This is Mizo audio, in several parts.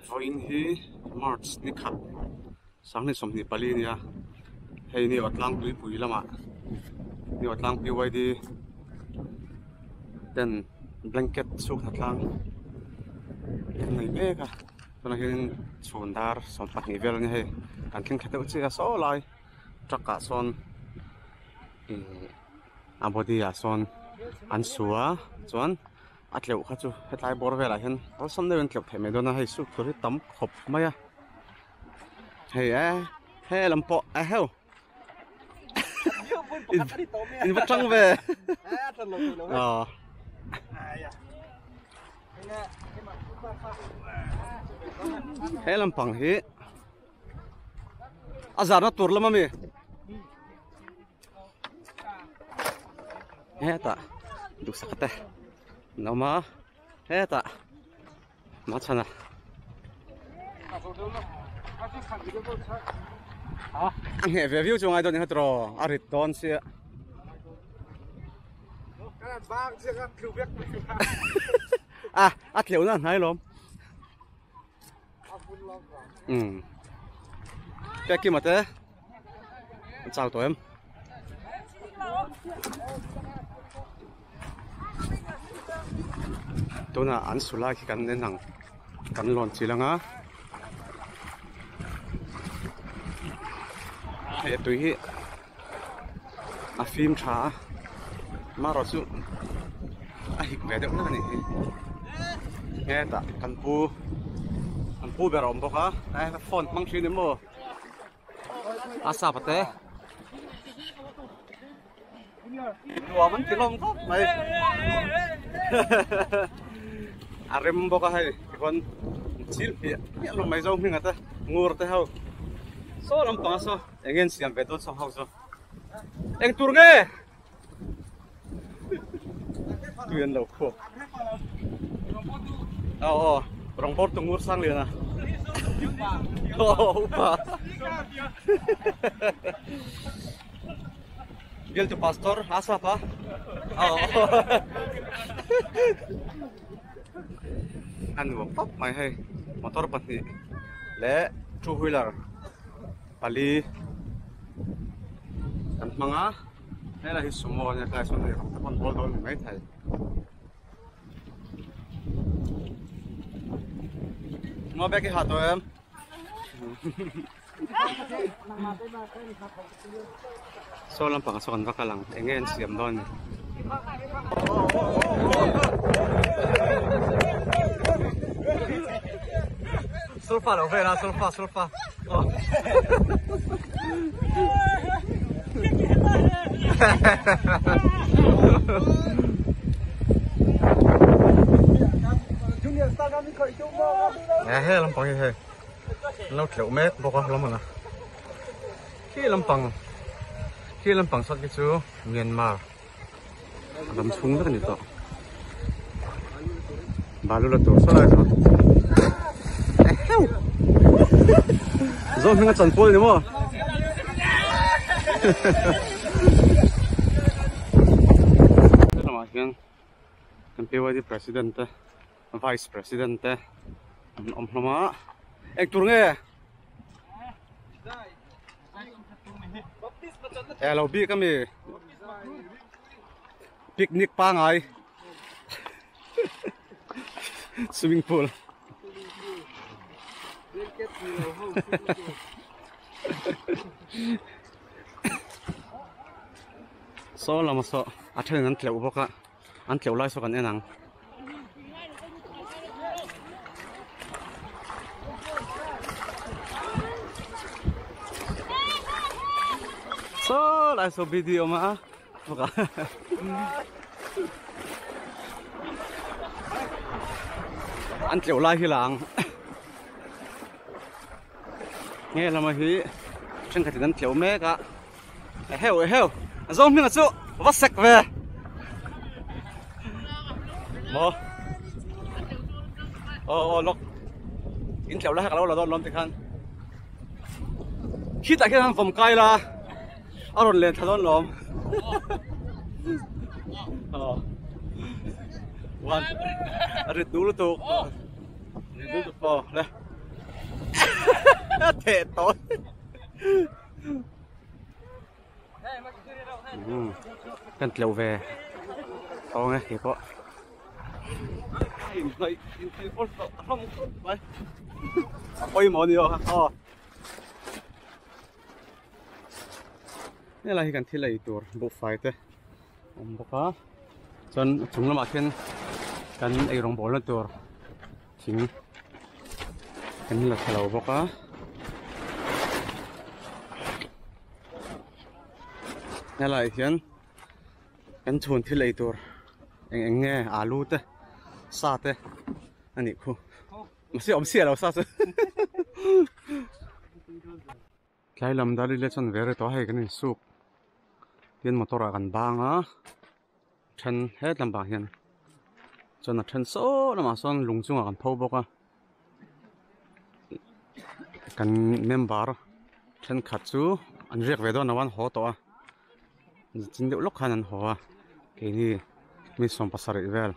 Vawiin hi March ni khat sanghnih 24 a nia hei ni aw tlangtuipui lamah ni aw tlang PYD ten blanket chhuk hna tlang an nei mek a tunah hianin chhun dar 12 vel a ni hei kan thleng thla deuh chiah a saw lai truck ah sawn ihh a body ah sawn an su a chuan. A tleuh kha chu hetlai bawr velah hian awlsam deuhin tleuh theih mai dawn a hei suk tur hi tam khawp mai a hei e he lam pawh a heu in va tang ve aw he lampang hi a zarna tur lam ami hetah duhsak te an awm a hetah hmachhana a ngheh ve viau chu ngai dawn ni kha tiraw a rit dawn sia a a tleuh na a hnai lawm. Um Pekima te an chau tawh em tunah an su lai khi kan en ang kan lawn chilh ang a hei a tui hi a fim tha a marawh chu a hik ve deuh hlek a nih hi hetah kan pu kan pu ber a awm bawk a he phone hmang thin emaw a sap te nuam an ti hlawm khawp mai a rem bawk a hei tichuan chil hmiah hmiah hlawm mai zo hming te ngur te ho saw lampang a saw. Eng en siam ve dawn saw ho chu. Eng tur nge? Tui an lo khuap. Aw aw, rawng bawr tu ngur sang lian a. Aw upa. Bial tu pastor a sap a. Aw. A nuam khawp mai hei motor pahnih leh two wheeler pali kan hmang a helai hi sumo a nia tlai sawn hei rawng te pawh an bawl dawn a ni maithei. Maw bag i ha tawh em? Saw lampang ah saw kan va kal ang eng nge an siam dawn ni. Sulfa lo vel a sulfa sulfa. He lampang hi hei. An lo tleuh mek bawk a hlawm a khi lampang khi lampang sawt khi chu Myanmar a ram chhung vek a ni tawh balu la tur saw lai saw eheu zawm hming a chan pawl a ni maw helamah hian kan PYD president te. Vice President te an awm hlawm a, eng tur nge? E lo bik ami picnic pangai swimming pool saw lama saw a then an tleuh bawk a. An tleuh lai saw kan en ang. Saw lai saw video awm a bawk a. An tleuh lai hi lang. Nge lama hi thenkhatin an tleuh mek a. Eheu eheu a zawng hming a chu va sek ve maw aw aw lawk in tleuh lai kha ka lo la dawn lawm tikhan khitah khian han vawm kai la a rawn len thla dawn lawm aw one a rit duh lutuk rit duh lutuk aw le. A theh tawh. Kan tleuh ve tawng e kei pawh. Inhnawih inhnawih pawh hlawm khawp mai. A pawimawh a ni aw aw. Helai hi kan thil ei tur buhfai te awm bawk a chuan a chung lamah khian kan ei rawngbawlna tur thing kan la thla lo bawk a helaiah hian kan chhun thil ei tur eng eng nge alu te sa te a nih khu mahse awm chiah lo sa chu. Tlai lam dar ila chuan ve rei tawh a hei kan insuk tin motor ah kan bang a then het lampang hian chuan a then saw lamah sawn lung chungah kan pho bawk a kan member thenkhat chu an riak ve dawn lo a an haw tawh a chin deuh lawk khan an haw a keini mi 70 vel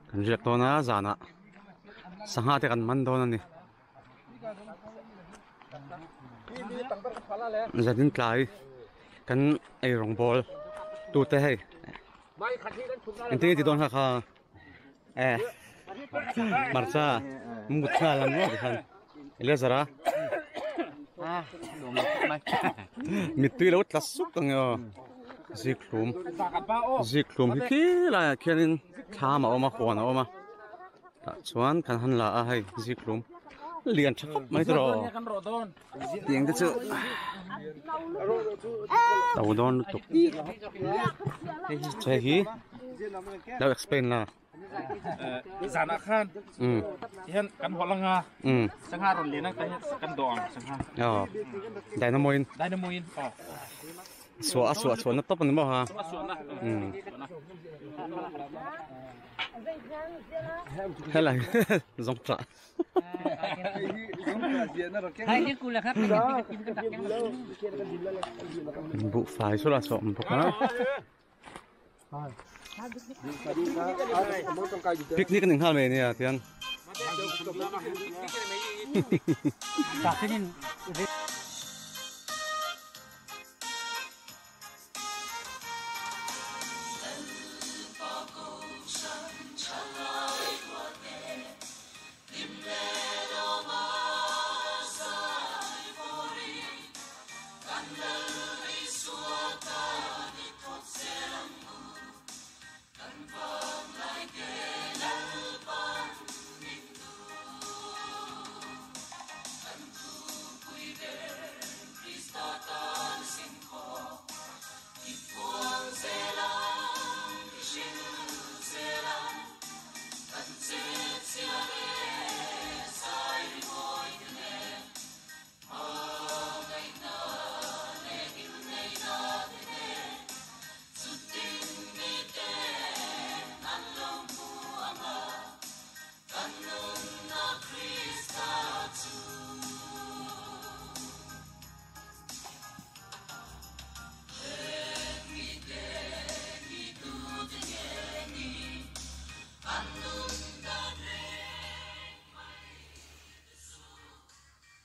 kan riak dawn a zanah sangha te kan man dawn a ni. Zanin tlai kan ei rawng bawl tu te hei engtin nge ti dawn kha kha eh hmarcha mut nghal ang ngawt khan Eleazar a mittui lo tla suk ang e aw zikhlum zikhlum hi khi laiah khianin thlam a awm a huan a awm a. Tah chuan kan han la a hei zikhlum lian tha khawp mai tawh tiang te chu to dawn lutuk hei hi lo explain la zanah khan hian kan haw langa sangha rawn lian ang ta hian kan dawh ang sangha aw dynamo in dynamo in aw suah a suah chhuahna tawp ani maw ha Helai zawng tah. Buhfai saw lah saw awm bawk a. Picnic an inghal mai ania tian.